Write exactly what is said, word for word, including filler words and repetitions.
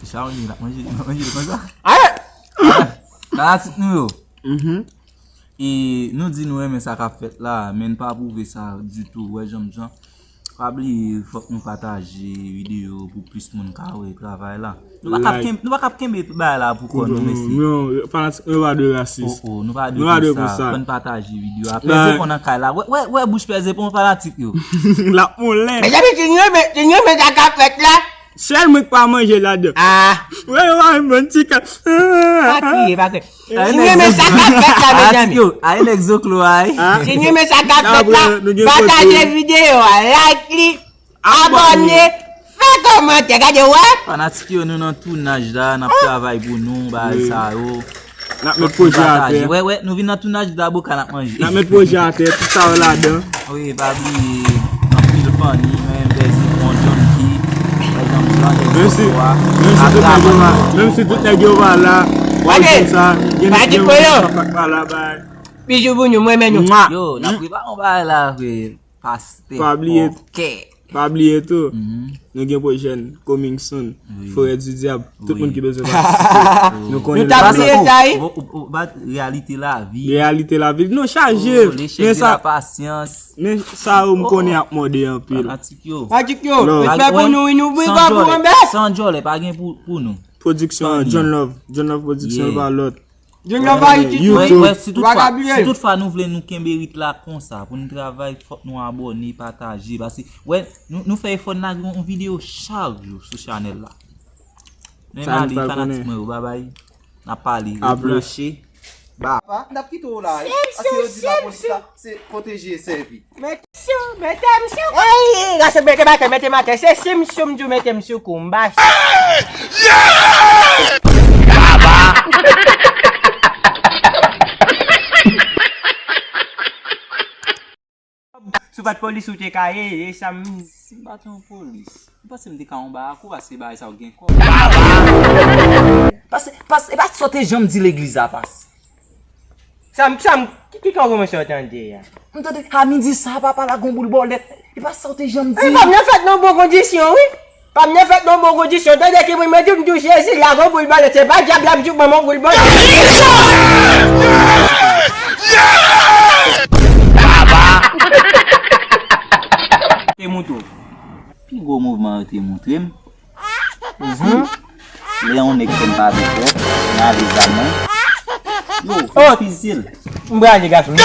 Sa w di, n ap manje, n ap manje l konsa. Alè! Fanatik nou yo. Mhm. E nou di nou renmen sa k ap fèt la, men n pa pwouve sa ditou, wè jan m jan. Pa bliye, fòk nou pataje videyo pou plis moun ka wè travay la. Nou pa kap kenbe, nou pa kap kenbe bagay la pou kò nou, mesye. Non, fanatik nou pa dwe rasis. Oh, oh, nou pa dwe konsa. Fò n pataje videyo a. Pè Zepon nan kay la. Wè, wè, wè bouch Pè Zepon, fanatik yo. L ap moulen. Mezanmi, si nou renmen, si nou renmen sa k ap fèt la. Sèl mwen k pa manje ladan. Ah. Wè, yo pa menm ti kè. Pa kriye, pa kriye. Si nou renmen sa k ap fèt la, mezanmi. Yo, ay nèg zoklo ay. Si nou renmen sa k ap fèt la, pataje videyo a, like li, abòne, fè kòmantè, gade wè. Fanatik yo, nou nan tounaj la, n ap travay pou nou, bagay sa yo. N ap met pwojè atè. Wè, wè, nou vin nan tounaj la, boka n ap manje. N ap met pwojè atè, tout sa yo ladan. Wi, pa bliye, anpil fanmi, men bèzi bon John Key, pa egzanp, John Menm si, menm si tout nèg yo pa, menm si tout nèg yo pa la, w ap jwenn sa, gen nèg yo pa la, bay. Bijou pou nou, mwen renmen nou. Yo, n ap prepare yon bagay la, vre. Pastè. Pa bliye. Pa bliye tou, nou gen pwojè n, coming soon. Forè di dyab. Tout moun ki bezwen patisipe, nou konnen. Nou t ap bliye sa, wi. Ou, ou, ou, ou bat reyalite lavi. Reyalite lavi. Nou chaje. Oh, l'échec de la patience. Men sa yo m konnen ap mòde anpil. Fanatik yo. Fanatik yo. Respè pou nou, wi, nou viv pou anbè. San djòlè, pa gen pou, pou nou. Pwodiksyon an, John Love. John Love Pwodiksyon, pa lòt. John Love Haiti, YouTube. Wè, wè, si toutfwa, si toutfwa nou vle nou kenbe rit la konsa, pou nou travay, fòk nou abòne, pataje, paske, wè, nou, nou fè efò n lage yon videyo chak jou sou chanèl la. Men m ale, fanatik mwen yo, babay. N ap pale, rebranche. Ba. N ap kite w la, wi. Paske yo di lapolis la, se pwoteje e sèvi. Mete m sou, mete m sou. Ey, gason, mete m atè, mete m atè. Se si m sou, m di w mete m sou kou, m ba. Si w pa t polis, ou te ka ye, e sa m. Si m pa t yon polis, m panse m te ka yon barakou, paske bagay sa yo gen kòb. Paske, paske, e pa sa w te janm di legliz la, pas. Sa m, sa m, ki, ki konpranmasyon w tande a? M tande, a midi sa, papa la gon boul bòlèt. E pa sa w te janm di. Wi, pa m nan fèt nan bon kondisyon, wi. Pa m nan fèt nan bon kondisyon. Tande ki moun mwen di, m di w Jezi la gon boul bòlèt. Se pa dyab la m di w ban m yon boul bòlèt. Te moutre w. Pi gwo mouvman yo te moutre m. Lè yon nèg fè m pa vle fè, m ale zam mwen. Yo, oh, fizi l. M braze gason.